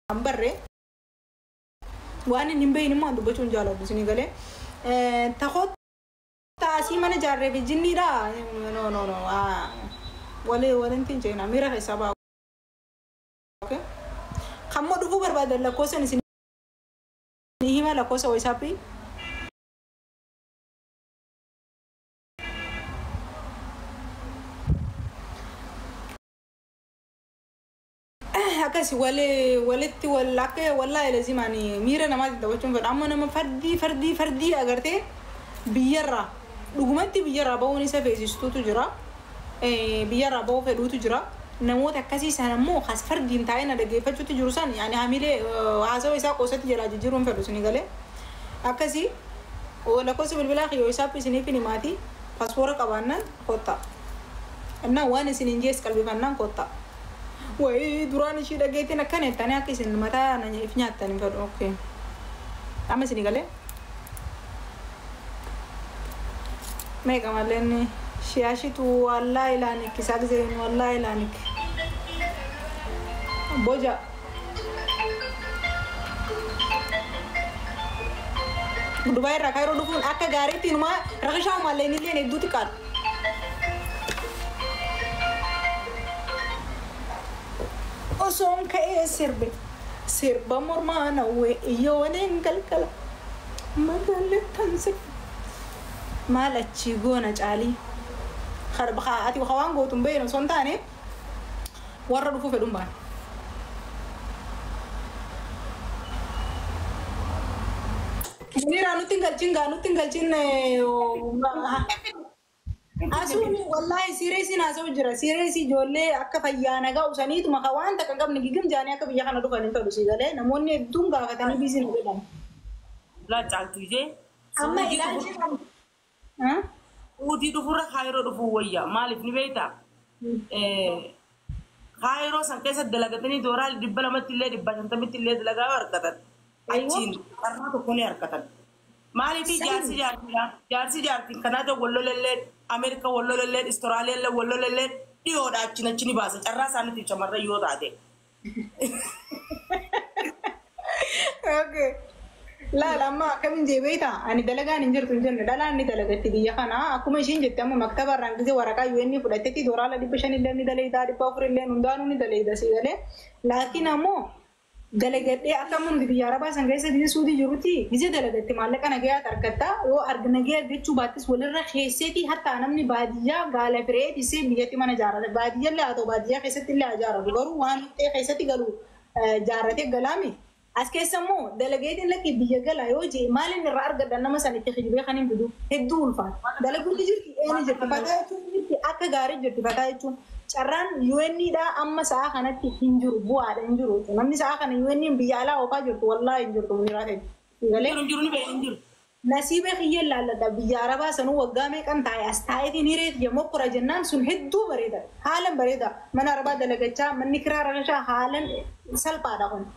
hin barre waan inni hin beekne immoo dubbachuu hin jaalladhu isinii galee. Takoota asii mana jaarree fi jinniidha. No no no. Walee walinti hin jeena miira keessaa ba'a. Kammoo dhufuu barbaadan lakkoofsan isin hima lakkoofsa WhatsAppii. Akkas walitti wal akka wallaahi lazimaan miira namaatiin taphachuun fedha. Amma nama fardii fardii fardii agartee biyyarraa dhugumatti biyyarraa bahuun isa feesistuutu jira. Biyyarraa bahuu fedhuutu jira. Namoota akkasii sana immoo kas fardiin taa'ee na dhaggeeffachuutu jiru san yaani hamilee haasawa isaa qoosatti jalaa jijjiiruun fedhu isinii galee. Akkasii lakkoofsa bilbilaa kiyyoo isaaf isiniif hin himaati paaspoora qabaannaan kottaa. Innaa waan isin hin jees qalbifannaan kottaa. Wayii duraan ishii dhageettiin akkana jettanii akka isin mataa if nyaattan hin fedhu. Okay. Amma isinii galee. Meeqa malleen shiyaashitu wallaahi ilaanik isaa giseen wallaahi ilaanik. Boja. Dubaay irraa Kaayiroo dhufuun akka gaariitti inumaa rakishaa malleen illee hedduu xiqqaadha. Osoon ka'ee sirbe sirba mormaa nawwee iyyooneen galgala magaalattan sirba. Maal achii goona caalii? Ati waan gootu hin beeknu osoo hin taane warra dhufuu fedhuun baana. Muniraa nutti hin galchin gaa nutti hin galchin. Asuun wallaahi siireesiin haasa'u jira. Siireesii ijoollee akka fayyaa nagaa usaniituma ka waan takka hin qabne gigim jaanii akka biyya kana dhufan hin fedhu si galee namoonni hedduun gaafatanii biizii nu godhan. Laa caaltu ishee. Amma ilaalchi kan. Suudii dhufurra Kaayiroo dhufuu wayya. Maaliif ni beektaa? Kaayiroo san keessa dalagatanii dooraa 200tti illee 500tti illee dalagaa argatan. Achiin carraa tokko ni argatan. Maaliif jaarsi jaartiidha? Jaarsi jaartiin Kanaadaa wallolellee, Ameerikaa wallolellee, Istoraaliyaallee wallolellee dhiyoodha achiin achi ni baasa. Carraa isaaniitiif shamarran yoo taate. Okay. Laala amma akkamiin jee beektaa? Ani dalagaan hin jirtu hin jenne dhalaan ni dalagatti biyya kana akkuma ishiin jette amma maktaba irraan gisee waraqaa UN fudhattetti dooraala 500 illee ni daleeyda 400 illee hundaanuu ni daleeyda si galee. Laakiin ammoo dalagadhee akka amma biyya arabaa san keessa biyya suudii jirutti gisee dalagatte maallaqa nagayaa argatta yoo nagaya argachuu baattis walirra keesseeti hatta namni baadiyyaa gaala firee tisee biyyatti mana ijaarrate baadiyyaa illee haa ta'u baadiyyaa keessatti illee haa ijaarratu garuu waan ta'e keessatti galu jaarratee galaami. As keessa immoo dalageetiin lakki biyya gala yoo jee maaliin irraa argadha nama san itti kijibee kan hin fidu hedduu ulfaata. Dalaguutti jirti eeni jirti fataa jechuun jirti akka gaarii jirti fataa jechuun carraan UN dha amma sa'a kanatti hin jiru bu'aadha hin jiru. Namni sa'a kana UN biyya alaa oofaa jirtu wallaahi hin jirtu muniraa ta'e. Galee Jiru jiru ni beeku hin jiru. Nasiiba kiyyeen laalladha biyya arabaa sanuu waggaa meeqan taa'e as taa'eetiin hireeti yommuu kora jennaan sun hedduu bareeda haalan bareeda mana arabaa dalagachaa manni kiraa rakashaa haalan salphaadha kun.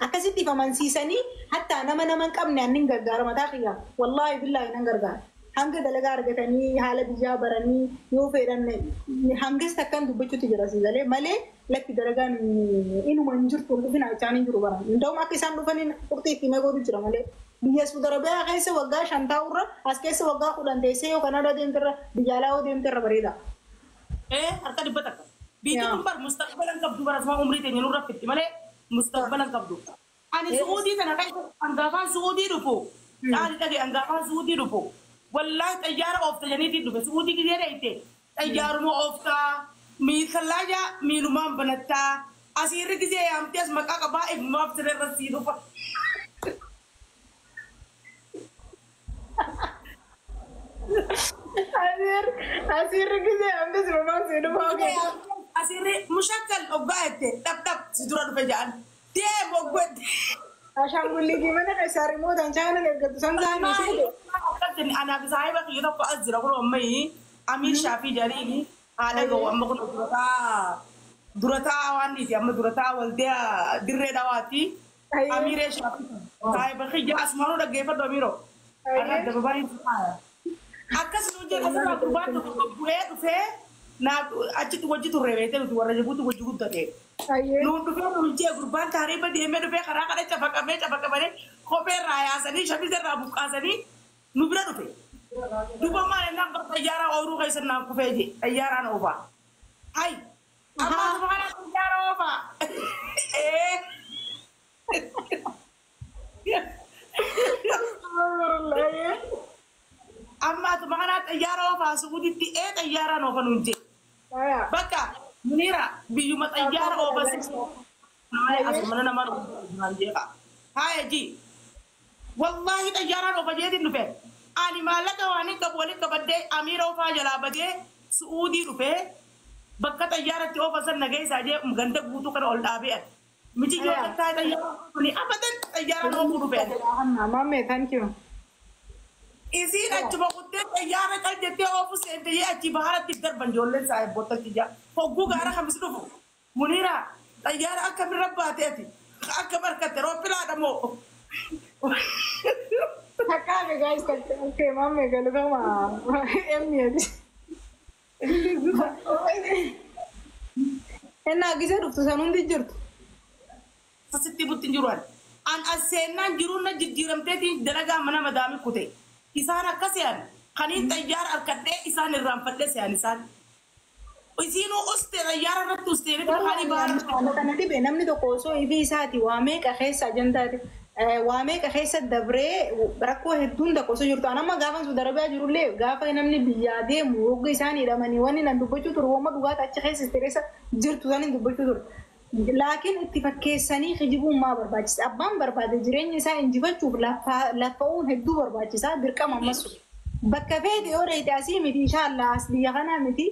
Akkasitti amansiisanii hatta nama nama hin qabne annin gargaara mataa kiyyaa wallaahi billaahi nan gargaara. Hanga dalagaa argatanii haala biyyaa baranii yoo fedhan hangas takkaan dubbachuutti jira si galee malee lakki dalagaan inuma hin jirtu hin dhufin jechaan hin jiru baran. Nda'uma akka isaan dhufaniin qurxii itti himee godhu jira malee. Biyya Suudi Arabiyaa keessa waggaa 5 taa'urra as keessa waggaa 10 teessee yoo Kanaadaa deemterra biyya alaa yoo deemterra bareeda. Harka 100. Biyyi kun bar mustaqbala hin qabdu bara asuma umrii teenya nurra fitti malee mustaqbala hin qabdu. Ani Suudii tana keessa hangaafaan Suudii dhufu. Caali dhage hangaafaan Suudii dhufu. Wallaahi xayyaara oofta janiitiin dhufe Suudii gidee dheeyte. Xayyaaruma ooftaa miikallaaja miilumaan banattaa asiirri gizee yaamtee as maqaa qabaa ifumaaf sirreerra sii dhufa. Asiirri gizee yaamtee sirumaan sii dhufa. Asiirri mushakkal oggaa jette dhab dhab si dura dhufe jedhan. Deem oggotte. Ashaangulliitii mana keessaa rimootaan chaayinaan ergattu san saanii seete. Anaaf saahiba kiyya tokko as jira kun ammayyi Amiir Shaafii jedhaniini haadha ga'u amma kun durataa waan dhiiti amma durataa waldiyaa dirree dhawaati. Amiiree Shaafii saahiba kiyya asumaanuu dhaggeeffadhu Amiiroo. Arra dababaa hin faaya. Akkas nu jedhu asirraa gurbaan tokko bu'ee dhufee Achitti wajji turre beekte nuti warra Jibuuti wajji guddate. Nuun dhufee nuun jee gurbaan taariiba deemee dhufee karaa kana cafaqamee cafaqamanii kophee irraa yaasanii shamise irraa buqqaasanii nu bira dhufe. Duuba maal ennaan bara xayyaaraa ooyiruu keessa naan kufee jee xayyaaraan oofaa. Hai amma subhaana xayyaara oofaa. Amma atuma kanaa xayyaara oofaa Suuditti ee xayyaaraan oofa nuun jee. Bakka Munira biyyuma xayyaara oofa asumana nama naan jeeqa. Haaya ji wallaahi xayyaaraan oofa jeetiin dhufe. Ani maallaqa waan hin qabu walitti qabadhee amiira oofaa jalaa badee Suudii dhufee bakka xayyaaratti oofa san nageessaa jee ganda guutuu kana ol dhaabee ati. Michiyyoo takkaa xayyaara oofanii abadan xayyaaraan oofuu dhufe. Maame, thank you. Isiin achuma kuttee xayyaara qal jettee oofu seente jee achi baharatti darban ijoolleen saayibboota kiyya. Hogguu gaara kamis dhufu. Muniira xayyaara akkamirra baate ati akka barkatte rooppilaadha moo. Takkaame guys, takka. Okay, maame galatama. Emmi ati. Ennaa gisee dhuftu san hundi jirtu. Asitti butti hin jiru ani. An as seennaan jiruun na jijjiiramteetiin dalagaa mana madaamii kute. Isaan akka se'an kaniin xayyaara harkadhee isaan irraanfadhee se'an isaan. Isiinuu uste xayyaara irratti ustee miti maqaan baara. Kana dhibe namni tokko osoo ifii isaati waa meeqa keessa ajandaati. Waa meeqa keessa dabree rakkoo hedduun tokko osoo jirtu. An amma gaafa sun darbaa jirullee gaafa namni biyyaa deemu wogga isaan hidhamanii wanni nan dubbachuu turu wamma dhugaata achi keessa istireessa jirtu sanin dubbachuu turu. Laakiin itti fakkeessanii kijibuun maa barbaachisa? Abbaan barbaade jireenya isaa injifachuuf laffa'uun hedduu barbaachisaa dirqama ammas. Bakka feete yoo reete asii miti inshaallah as biyya kanaa miti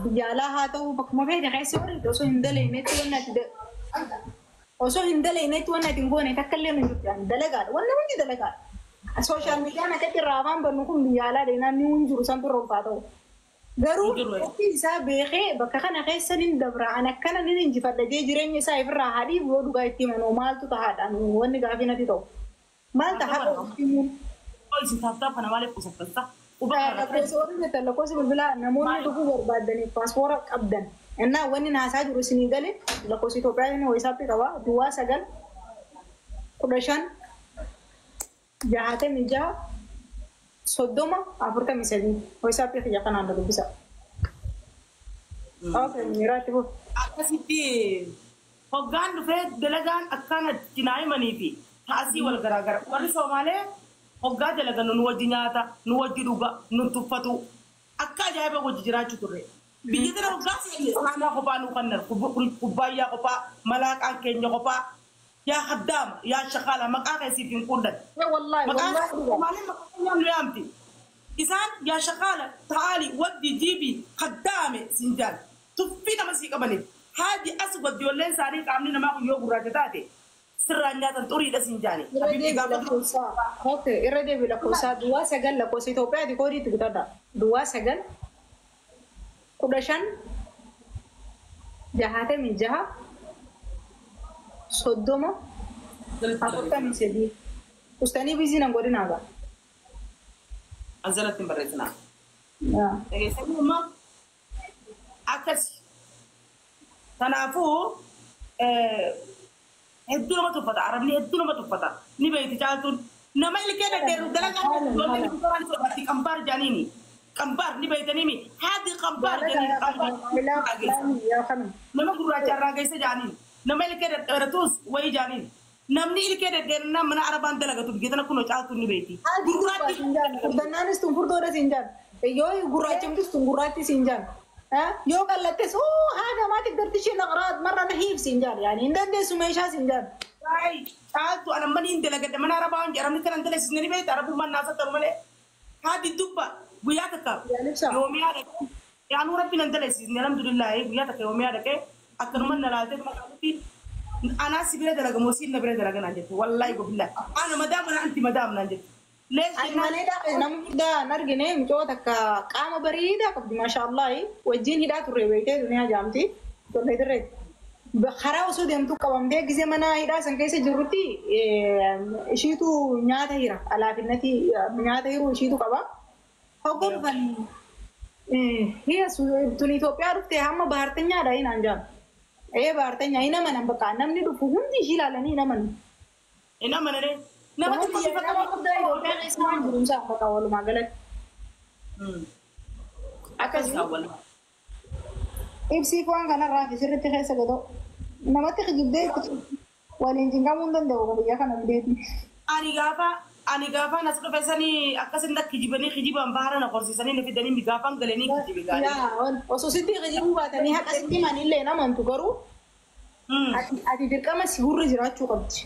biyya alaa haa ta'u bakkuma feete keessa yoo reete osoo hin daleenetti wanni ati osoo hin daleenetti wanni ati hin goone takka illee nu jirtu dalagaadha wanni hundi dalagaadha. Sooshaal miidiyaan akkatti irraa afaan bannu kun biyya alaa deemnaan ni hin jiru san turre ulfaa ta'u. Garuu ofii isaa beekee bakka kana keessa nin dabra an akkana nin injifadha jee jireenya isaa ifirraa hadhiif yoo dhugaa itti himan maaltu tahaadhaan wanni gaafii natti ta'u. Maal tahaa himuun. Lakkoofsa bilbilaa namoonni dhufuu barbaadaniif paaspoora qabdan. Innaa wanni naasaa jiru isinii gale lakkoofsa Itoophiyaa inni wayisaatti qaba duwwaa 9 15 66 30 43 wayisaatti xiyya kanaan dubbisa. Okay, miraatti bu. Akkasitti hoggaan dhufee dalagaan akkaan cinaa himanii fi taasii wal garaagara. Warri Somaalee hoggaa dalagan nu wajji nyaata, nu wajji dhuga, nu tuffatu. Akka ajaa'iba wajji jiraachuu turre. Biyya tana hoggaa seenne saanaa kophaa nu kannan, kubbaayyaa kophaa, malaaqaan keenya kophaa. Yaa khaddaama, yaa shaqaala, maqaa keessiif hin quudhan. Wallaahi, Maqaan wallaahi. Somaaleen maqaa keenyaan nu yaamti. Isaan yaa shaqaala, ta'aali, waddi, jiibi, khaddaame siin jaan. Tuffii nama sii qabaniif. Haadi as waddiyoolleen isaanii qaamni namaa kun yoo gurraacha taate sirraan nyaatan xuriidha siin jaani. Irra deebi lakkoofsa. Okay, irra deebi lakkoofsa duwwaa 9 lakkoofsa Itoophiyaati koodiitti bitadha. Duwwaa 9 15 66 30 43. Ustanii biizii nan godhinaa ba? As jalatti hin barreessinaa. Dhageessanii amma akkasi. Kanaafuu hedduu nama tuffata. Arabni hedduu nama tuffata. Ni beekti caaltuun. Nama ilkee dhadheeru dalagaa ijoolleen bifa sodaatti qambaar jaaniini. Qambaar ni beektaniimi. Haati qambaar janiin qambaar. Nama gurraacha irraa geessa jaaniin. Nama ilkee dhadheeratus wayii jaaniin. Namni ilkee dhadheerannaa mana arabaan dalagatu biyya tana kunoo caaltuun ni beekti. Gurraatti. Furdannaanis tun furdoodha siin jaan. Yoo gurraachamtis tun gurraatti siin jaan. Yoo qallattes haadha maatiif gartishee naqraat marra na hiif siin jaan. Yaani hin dandeessu meeshaa siin jaan. Caaltu ana mani hin dalagadha mana arabaa hin jedhamni kanan dalagsisne ni beekta arabummaan naasa ta'u malee. Haati dubba guyyaa takka yoomiyaa dhaqee yaanuu rabbi nan dalagsisne alhamdulillaahi guyyaa takka yoomiyaa dhaqee akkanuma na laaltee maqaanutti anaa si bira dalaga moo siin na bira dalaga naan jette wallaahi gobillahi ana madaam ana anti madaam naan jette. Ani maneedha nama guddaa hin argine mucoo takka qaama bareedaa qabdi maashaallahi wajjin hidhaa turre beektee duniyaa jaamti tollee dirreetti. Karaa osoo deemtu qabamtee gisee mana hidhaa san keessa jirrutti ishiitu nyaata hira alaafinnati nyaata hiruu ishiitu qaba. Hoggoo dhufan Hiya tun Itoophiyaa dhufte hamma bahartanyaadha hinaan jaan. Ee bahartanyaa hin amanan bakka namni dhufu hundi ishii ilaalanii hin amanu. Hin amanane. Nama Nama xiqqoo bifa nama guddaa Itoophiyaa keessa waan jirumsaa bakka walumaa galatti. Akkas walumaa. Ibsii waan kanarraa fi sirriitti keessa gatoo namatti kijibdee waliin cinqamuu hin danda'u biyya kana fideeti. Ani gaafaan as dhufe sanii akkasin kijibanii kijibaan bahara na qorsiisanii na fidanii gaafaan galanii kijibe gaarii. Yaa osoo sitti kijibuu baatanii haqa sitti himanillee hin amantu garuu ati dirqama si gurra jiraachuu qabdi.